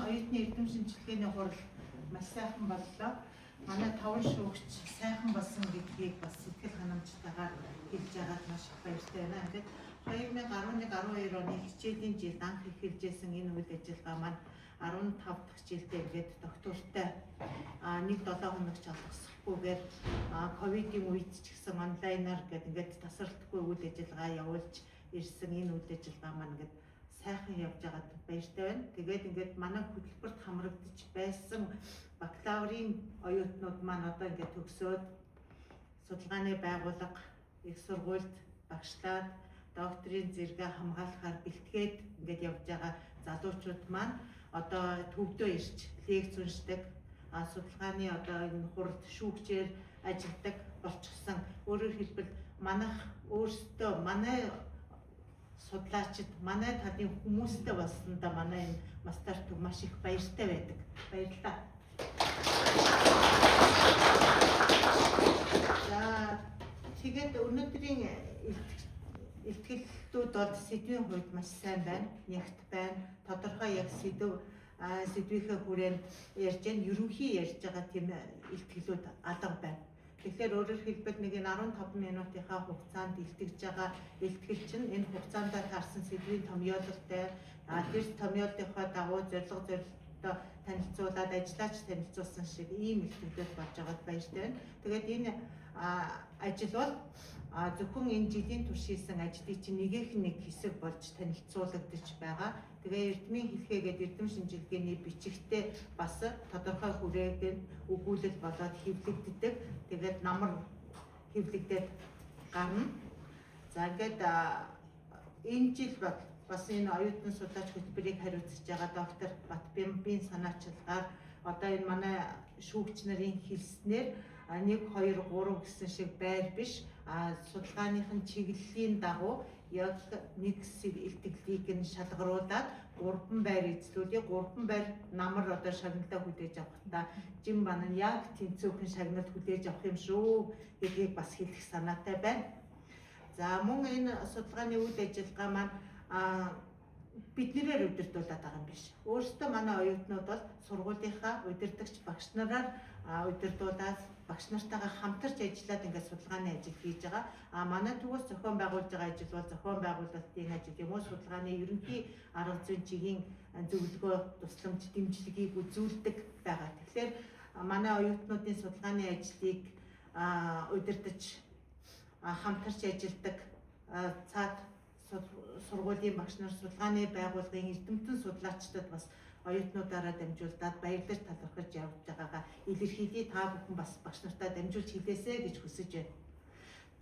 оюутны эрдэм шинжилгээний хурал маш сайхан боллоо. Манай таван шүүгч сайхан болсон гэдгийг бас сэтгэл ханамжтайгаар хэлж байгаад маш их баяртай байна. Ингээд 2011 12 оны хичээлийн жилд анх эхэлжсэн энэ үйл ажиллагаа маань 15 дахь жилдээ ингээд доктортой нэг 7 хоног ч алгасахгүйгээр ковидын үед ч гэсэн онлайнаар гээд ингээд тасралтгүй үйл ажиллагаа явуулж ирсэн энэ үйл ажиллагаа маань ингээд сайхан явж байгаад баяртай байна. Тэгээд ингээд манай хөтөлбөрт хамрагдаж байсан бакалаврын оюутнууд маань одоо ингээд төгсөөд судалгааны байгууллага, их сургуульд багшлаад докторийн зэрэгээ хамгаалахаар бэлтгээд ингээд явж байгаа залуучууд маань одоо төвдөө ирж лекц уншдаг, судалгааны одоо энэ хуралд шүүгчээр ажилладаг болчихсон. Өөрөөр хэлбэл манайх өөрсдөө манай судлаачид манай талын хүмүүстэй болсондоо манай энэ мастер төв маш их баяртай байдаг. Баярлалаа. За, тэгээд өнөөдрийн илтгэлүүд бол сэдвийн хувьд маш сайн байна. Нягт байна. Тодорхой яг сэдвийнхээ хүрээнд ярьж байна. Ерөнхий ярьж байгаа тийм илтгэлүүд алга байна. Тэгэхээр өөрөөр хэлбэл нэг энэ 15 минутынхаа хугацаанд илтгэж байгаа илтгэл чинь энэ хугацаанд таарсан сэдвийн томьёололтой, тэр томьёолынхоо дагуу зорилго зорилттой танилцуулаад ажиллаач танилцуулсан шиг ийм илтгэлүүд болж байгаад баяртай байна. Тэгээд энэ ажил бол зөвхөн энэ жилийн турш хийсэн ажлыг чинь нэгийнх нь нэг хэсэг болж танилцуулагдаж байгаа. Тэгээ эрдмийн хэлхээгээд эрдэм шинжилгээний бичигтээ бас тодорхой хүрээг нь өгүүлэл болоод хэвлэгддэг. Тэгээд намар хэвлэгдээд гарна. За, ингээд энэ жил бас энэ оюутан судлаач хөтөлбөрийг хариуцж байгаа доктор Батбямбын санаачилгаар одоо энэ манай шүүгч нарын хэлснээр 1 2 3 гэсэн шиг байр биш, судалгааныхын чиглэлийн дагуу яг нэг хэсэг илтгэлийг нь шалгаруулад 3 байр эзлүүлээ. 3 байр намар одоо шагналаа хүлээж авахдаа жин бан нь яг тэнцвэрхэн шагнал хүлээж авах юм шүү гэдгийг бас хэлэх санаатай байна. За, мөн энэ судалгааны үйл ажиллагаа маань биднэрээр удирдуулаад байгаа юм биш. Өөрсдөө манай оюутнууд бол сургуулийнхаа удирдагч багш нараар удирдуулаад, багш нартайгаа хамтарч ажиллаад ингээд судалгааны ажил хийж байгаа. А манай төвөөс зохион байгуулж байгаа ажил бол зохион байгуулалтын ажил юм уу, судалгааны ерөнхий арга зүйн чигийн зөвлөгөө, тусламж, дэмжлэгийг үзүүлдэг байгаа. Тэгэхээр манай оюутнуудын судалгааны ажлыг удирдах, хамтарч ажилладаг цаад сургуулийн багш нар, судалгааны байгууллагын эрдэмтэн судлаачдад бас оюутнуудаараа дамжуулаад баярлаж талархаж явж байгаагаа илэрхийлье. Та бүхэн бас багш нартаа дамжуулж хэлээсэй гэж хүсэж байна.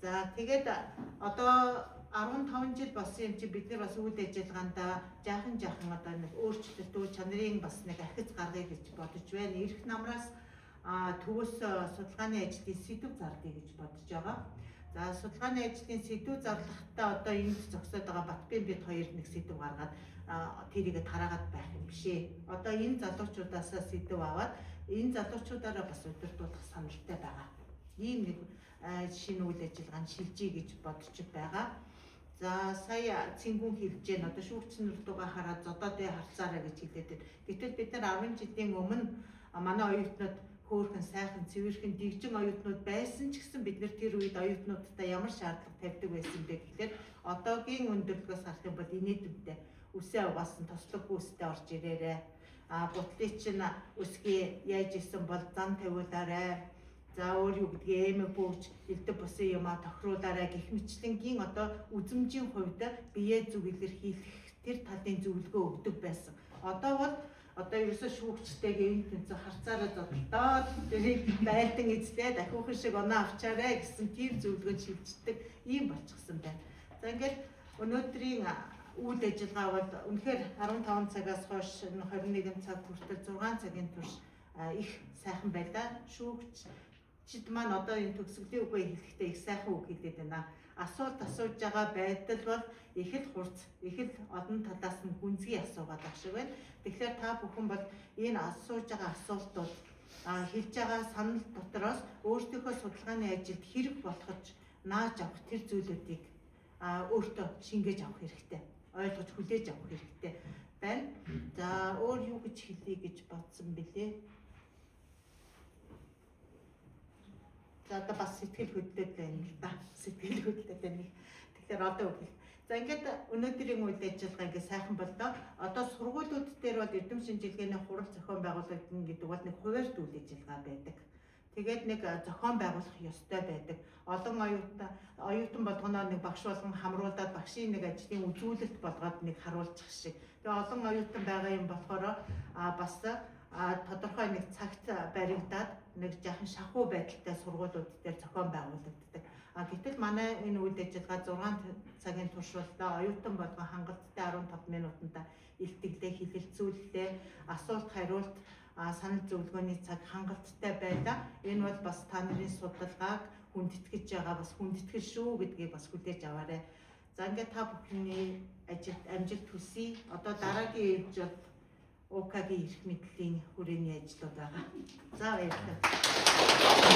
За, тэгээд одоо 15 жил болсон юм чи бид нар бас үйл ажиллагаандаа жаахан жаахан одоо нэг өөрчлөлт, чанарын бас нэг ахиц гаргая гэж бодож байна. Ирэх намраас төвөөс судалгааны ажлын сэдэв зарлая гэж бодож байгаа. За, судалгааны ажлын сэдэв зарлахдаа одоо энд зогсоод байгаа Батбын бид хоёр нэг сэдэв гаргаад тэрийг тараагаад байх юм биш ээ. Одоо энэ залуучуудаасаа сэдэв аваад энэ залуучуудаараа бас удирдуулах саналтай байгаа. Ийм нэг шинэ үйл ажиллагаанд шилжиж гэж бодож байгаа. За, сая цэнгүүн хэлж гэн одоо шүүгч нар руугаа хараад зодоод харцаараа гэж хэлээд байна. Гэтэл бид нар 10 жилийн өмнө манай оюутнууд хөөрхөн сайхан цэвэрхэн дэгжин оюутнууд байсан ч гэсэн бид нар тэр үед оюутнуудтай ямар шаардлага тавьдаг байсан бэ гэхлээр одоогийн өндөрлөгөөс харах юм бол инээдэмтэй үсээ угаасан тослоггүй үстэй орж ирээрээ. А гутлыг чинь өсгий яаж исэн бол зан тавиулаарай. За, өөр юу гэдгийг эмэг бөөч элдв бусын юмаа тохируулаарай гэх мэтлэнгийн одоо үзэмжийн хувьд бие зүг илэрхийлэх тэр талын зөвлөгөө өгдөг байсан. Одоо бол одоо ерөөсөө шүүгчтэйгээ энэ тэнцээ харцаараа зодолдоод тэрийг байлдан эзлээ дахиухан шиг оноо авчаарай гэсэн тийм зөвлөгөөнд шилждэг ийм болчихсон байна. За, ингээд өнөөдрийн үйл ажиллагаа бол үнэхээр 15 цагаас хойш 21 цаг хүртэл 6 цагийн турш их сайхан байлаа. Шүүгчид маань одоо энэ төгсгөлийн үгээ хэлэхдээ их сайхан үг хэлээд байна. Асуулт асууж байгаа байдал бол их л хурц, их л олон талаас нь гүнзгий асуугаад байх шиг байна. Тэгэхээр та бүхэн бол энэ асууж байгаа асуултууд, хэлж байгаа санал дотроос өөрсдийнхөө судалгааны ажилд хэрэг болгож нааж авах тэр зүйлүүдийг өөртөө шингээж авах хэрэгтэй. Ойлгож хүлээж авах хэрэгтэй. байна. За, өөр юу гэж хэлье гэж бодсон бэлээ. За, одоо бас сэтгэл хөдлөлт байна л да. Сэтгэл хөдлөлт байна. Тэгэхээр одоо үг. За, ингээд өнөөдрийн үйл ажиллагаа ингээд сайхан боллоо. Одоо сургуулиуд дээр бол эрдэм шинжилгээний хурал зохион байгуулагдана гэдэг бол нэг хуваарьт үйл ажиллагаа байдаг. Тэгээд нэг зохион байгуулах ёстой байдаг. Олон оюутан болгоноо нэг багш болгон хамруулад багшийн нэг ажлын үзүүлэлт болгоод нэг харуулчих шиг. Тэгээ олон оюутан байгаа юм болохоор бас тодорхой нэг цагт баригдаад нэг жаахан шахуу байдалтай сургуулиуд дээр зохион байгуулагддаг. Гэтэл манай энэ үйл ажиллагаа 6 цагийн турш боллоо. Оюутан болгон хангалттай 15 минутанда илтгэлээ, хэлэлцүүллээ, асуулт хариулт, санал зөвлөгөөний цаг хангалттай байлаа. Энэ бол бас та нарын судалгааг хүндэтгэж байгаа бас хүндэтгэл шүү гэдгийг бас хүлээж аваарай. За, ингээд та бүхний ажилд амжилт хүсье. Одоо дараагийн ээлж бол УК-гийн эрх мэдлийн хүрээний ажлууд байгаа. За, баярлалаа.